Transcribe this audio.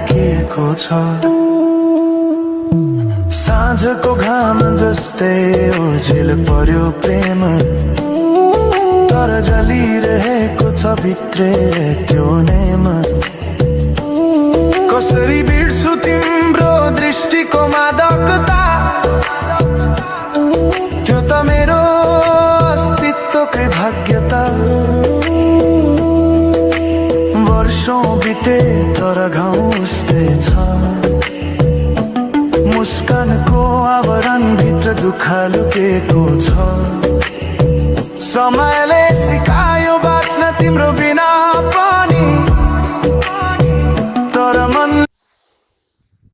राखिएको छ। साँझको घाम जस्तै ओझेल पर्यो प्रेम, तर जलिरहेको छ भित्रै त्यो नेम। कसरी बिर्सु तिम्रो दृष्टिको मादकता, त्यो त मेरो अस्तित्वकै भाग्यता। वर्षौं बिते तर घाउ उस्तै छ, मुस्कानको आवरण भित्र दुःख लुकेको छ। समयले सिकायो बाँच्न तिम्रो बिना